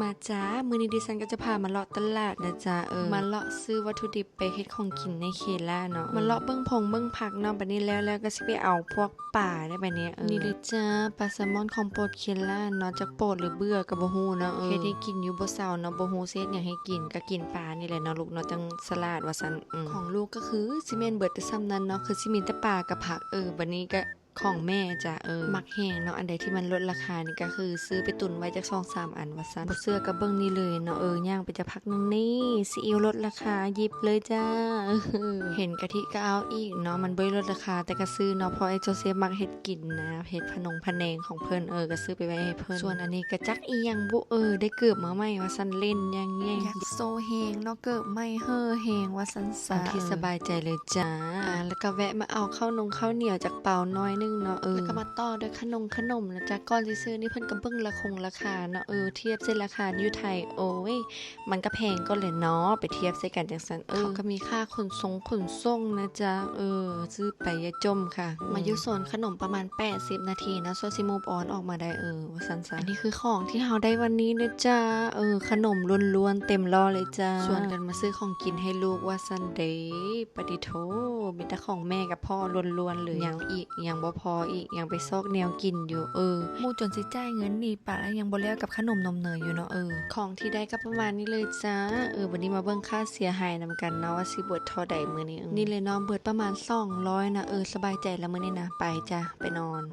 ມາຈ້າ ມື້ນີ້ດິສັນກໍຈະພາມາເລາະຕະຫຼາດນະຈ້າ ເອີ ມາເລາະຊື້ວັດຖຸດິບໄປເຮັດຂອງກິນໃນເຄລາເນາະ ມາເລາະເບິ່ງຜົງເບິ່ງຜັກເນາະ ບັດນີ້ແລ້ວໆກໍຊິໄປເອົາພວກປາໄດ້ບັດນີ້ ເອີ ນີ້ເລີຍຈ້າ ປາແຊລມອນຂອງໂປດເຄລາເນາະ ຈັກໂປດຫຼືເບື່ອກໍບໍ່ຮູ້ເນາະ ເອີ ເຮັດໃຫ້ກິນຢູ່ບໍ່ເຊົາເນາະ ບໍ່ຮູ້ຊິເຮັດຫຍັງໃຫ້ກິນ ກໍກິນປານີ້ແຫຼະເນາະລູກເນາະ ຈັ່ງສະຫຼາດວ່າຊັ້ນ ອືມ ຂອງລູກກໍຄືຊິແມ່ນເບິດແຕ່ສ່ຳນັ້ນເນາະ ຄືຊິມີແຕ່ປາກັບຜັກ ເອີ ບັດນີ້ກໍ ຂອງແມ່ຈ້າ ເອີ ມັກແຮງເນາະ ອັນໃດທີ່ມັນລົດລາຄານີ້ກໍຄືຊື້ໄປຕຸນໄວ້ຈັກສອງສາມອັນວ່າຊັ້ນ ບໍ່ເຊື່ອກໍເບິ່ງນີ້ເລີຍເນາະ ເອີ ຍ່າງໄປຈັກພັກໜຶ່ງນີ້ ຊີອິ້ວລົດລາຄາ ຫຍິບເລີຍຈ້າ ເຫັນກະທິກໍເອົາອີກເນາະ ມັນບໍ່ໄດ້ລົດລາຄາ ແຕ່ກໍຊື້ເນາະ ເພາະໄອ້ໂຈເຊຟມັກເຮັດກິນນະ ເຮັດພະນົງພະແນງຂອງເພິ່ນ ເອີ ກໍຊື້ໄປໄວ້ໃຫ້ເພິ່ນ ສ່ວນອັນນີ້ກໍຈັກອີ່ຫຍັງບຸ ເອີ ໄດ້ເກີບມາໃໝ່ວ່າຊັ້ນ ເຫຼັ້ນຢ່າງໃຫຍ່ ຢາກໂຊແຮງເນາະ ເກີບໃໝ່ເຫີແຮງວ່າຊັ້ນ ອັນທີ່ສະບາຍໃຈເລີຍຈ້າ ອ່າ ແລ້ວກໍແວະມາເອົາເຂົ້ານົງເຂົ້າໜຽວຈັກເປົາໜ້ອຍໜຶ່ງເນາະ ເອີ ແລ້ວກໍມາຕໍ່ດ້ວຍຂະໜົງຂະໜົມນະຈ້າ ກ່ອນຊິຊື້ນີ້ເພິ່ນກໍເບິ່ງລາຄົງລາຄາເນາະ ເອີ ທຽບໃສ່ລາຄາຢູ່ໄທ ໂອ້ຍ ມັນກໍແພງກວ່າແຫຼະເນາະ ໄປທຽບໃສ່ກັນຈັ່ງຊັ້ນ ເອີ ເຂົາກໍມີຄ່າຂົນສົ່ງຂົນສົ່ງນະຈ້າ ເອີ ຊື້ໄປຢ່າຈົ່ມຄ່ະ ມາຢູ່ໂຊນຂະໜົມປະມານແປດສິບນາທີເນາະ ສ່ວນຊິມູບອອນອອກມາໄດ້ ເອີ ວ່າຊັ້ນຊະ ອັນນີ້ຄືຂອງທີ່ເຮົາໄດ້ວັນນີ້ເດີຈ້າ ເອີ ຂະໜົມລ້ວນໆ ເຕັມລໍ້ເລີຍຈ້າ ຊວນກັນມາຊື້ຂອງກິນໃຫ້ລູກວ່າຊັ້ນເດ້ ປະຕິໂທ ມີແຕ່ຂອງແມ່ກັບພໍ່ລ້ວນໆເລີຍ ຍັງອີກ ຍັງບໍ່ພໍອີກ ຍັງໄປຊອກແນວກິນຢູ່ ເອີ ໝູ່ຈົນຊິຈ່າຍເງິນໜີໄປແລ້ວ ຍັງບໍ່ແລ້ວກັບຂະໜົມນົມເນີຍຢູ່ເນາະ ເອີ ຂອງທີ່ໄດ້ກໍປະມານນີ້ເລີຍຈ້າ ເອີ ບັດນີ້ມາເບິ່ງຄ່າເສຍຫາຍນຳກັນເນາະ ວ່າຊິເບິດເທົ່າໃດມື້ນີ້ ນີ້ເລີຍເນາະ ເບິດປະມານສອງຮ້ອຍນະ ເອີ ສະບາຍໃຈແລ້ວມື້ນີ້ນະ ໄປຈ້າ ໄປນອນ.